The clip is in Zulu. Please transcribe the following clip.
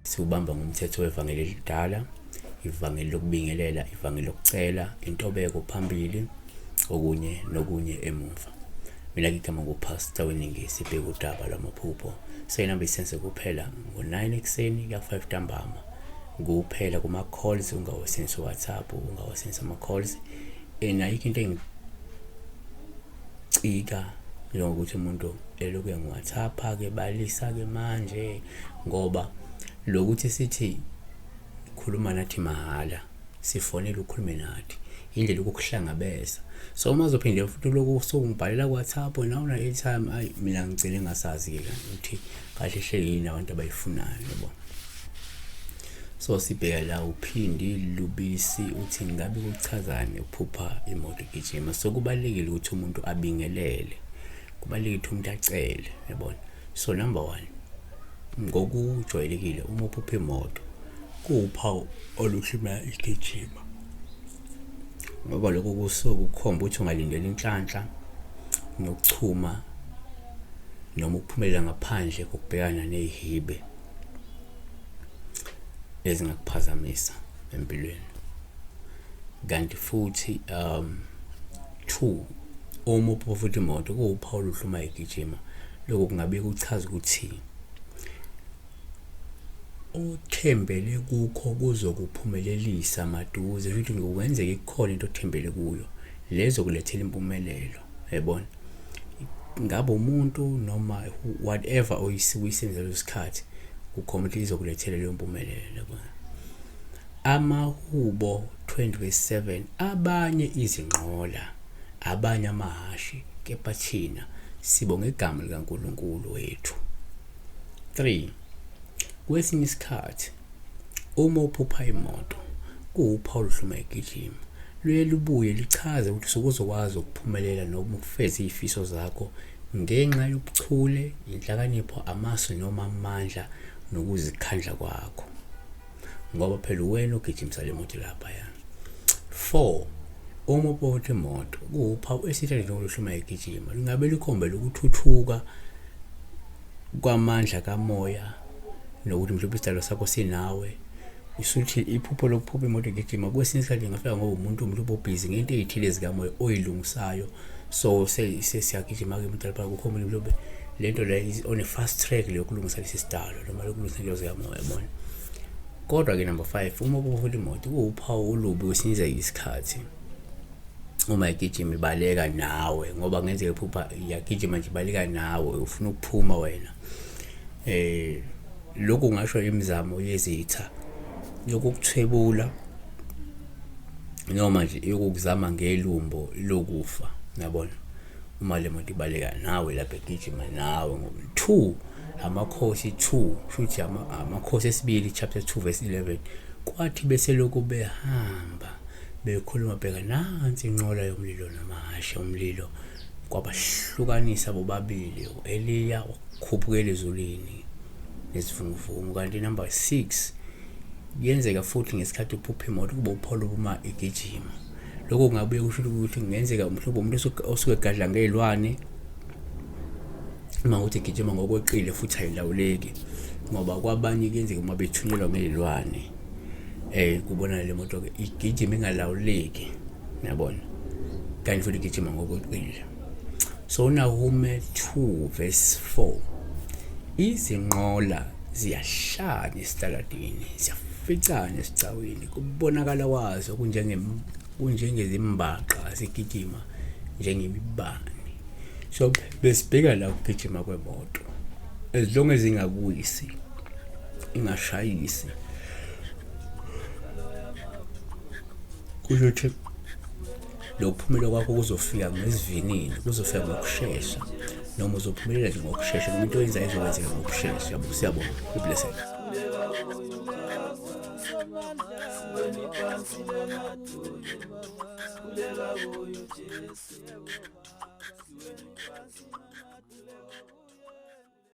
Siwubamba ngomthetho wevangeli elidala, ivangeli lokubingelela, ivangeli lokucela, intobeko phambili, okunye nokunye emuva. Mina ngigama nguPastor Weningi sibheke udaba lwamaphupho. Seyinamba isense kuphela ngo-9 ekuseni kuya 5 ntambama. Kuphela kuma-calls ungawasendisi WhatsApp, ungawasendisi ama-calls. And ayikho into engicika njengokuthi umuntu elokhu engiWhatsApp-ke balisa-ke manje ngoba lokuthi sithi khuluma nathi mahhala sifonele ukhulume nathi indlela yokukuhlangabeza. So uma uzophinde futhi lokhu usungibhalela ku-WhatsApp wena una airtime, ayi mina ngigcine ngasazi-ke ukuthi kahle hle yini abantu abayifunayo yabo. So sibheka la uphindi lubisi uthi ngabe kuchazani ukuphupha imoto igijima. So kubalulekile ukuthi umuntu abingelele, kubalulekile ukuthi umuntu acele yabona. So number one, ngokujwayelekile uma uphupha imoto kuwuphawu oluhle uma igijima ngoba lokho kusuke kukhomba ukuthi ungalindela inhlanhla nokuchuma noma ukuphumelela ngaphandle kokubhekana nezihibe ezingakuphazamisa empilweni. Kanti futhi 2 uma uphupha futhi imoto kuwuphawu oluhle uma igijima, lokho kungabe kuchaza ukuthi othembele kukho kuzokuphumelelisa maduze, futhi ngokwenzeka ikhona into othembele kuyo lezokulethela impumelelo, yabona. Ngabe umuntu noma whatever oyisebenzisa leso sikhathi kukhomba ukuthi izokulethela leyo mpumelelo, yabona. Amahubo 20 verse 7, abanye izinqola, abanye amahhashi, kepha thina sibonga igama likaNkulunkulu wethu. 3 kwesinye isikhathi uma uphupha imoto kuwuphawu oluhle uma igijima, luye lubuye lichaze ukuthi usuke uzokwazi ukuphumelela noma ukufeza izifiso zakho ngenxa yobuchule, inhlakanipho, amasu noma amandla nokuzikhandla kwakho, ngoba phela uwena ogijimisa le moto laphaya. 4 uma uphupha imoto kuwuphawu esithi oluhle uma igijima, lungabe likhombela ukuthuthuka kwamandla kamoya nokuthi mhlawumbe isidalo sakho sinawe. Usuthi iphupho lokuphupha imoto igijima kwesinye isikhathi ingafika ngoba umuntu mhlawumbe obhizi ngento ey'thile zikamoya oyilungisayo, so sesiyagijima-ke imoto lapha kukhomba mhlawumbe le nto le is on a fast track le yokulungisa lesi sidalo noma lokulungisa into zikamoya, yabona. Kodwa-ke number 5, uma uphupha imoto kuwuphawu olubi kwesinye isikhathi uma igijima ibaleka nawe, ngoba kungenzeka iphupha iyagijima nje ibaleka nawe ufuna ukuphuma wena. Lokhu kungasho imizamo yezitha yokukuthwebula noma nje yokukuzama ngelumbo lokufa, yabona, uma le moto ibaleka nawe lapha igijima nawe. Ngoba 2 Amakhosi 2 shuthi Amakhosi esibili chapter 2 verse 11, kwathi beselokhu behamba bekhuluma, bheka nansi inqola yomlilo namahhashi omlilo, kwabahlukanisa bobabili, u-Eliya wakhuphukela ezulwini nesivunguvungu. Kanti number 6, kuyenzeka futhi ngesikhathi uphupha imoto kube uphola uma igijima. Lokho kungabuye kusho ukuthi kungenzeka mhlawumbe umuntu osuke egadla ngey'lwane uma ukuthi igijima ngokweqile futhi ayilawuleki, ngoba kwabanye kuyenzeka uma bethunyelwa ngey'lwane kubona le moto-ke igijima ingalawuleki, yabona, kanti futhi igijima ngokweqile. So uNahume 2 verse 4, izinqola ziyahlanya esitaladini, ziyaficana esicawini, kubonakala kwazo kunjengezimbaqa zigijima njengemibane. So besibheka la ukugijima kwemoto, as long as ingakuwisi, ingashayisi, kusho ukuthi lokuphumela kwakho kuzofika ngesivinini, kuzofika ngokushesha, noma uzophumelela nje ngokushesha, noma into oyenzayo izokwenzeka ngokushesha. Yabo, siyabonga, be blessed.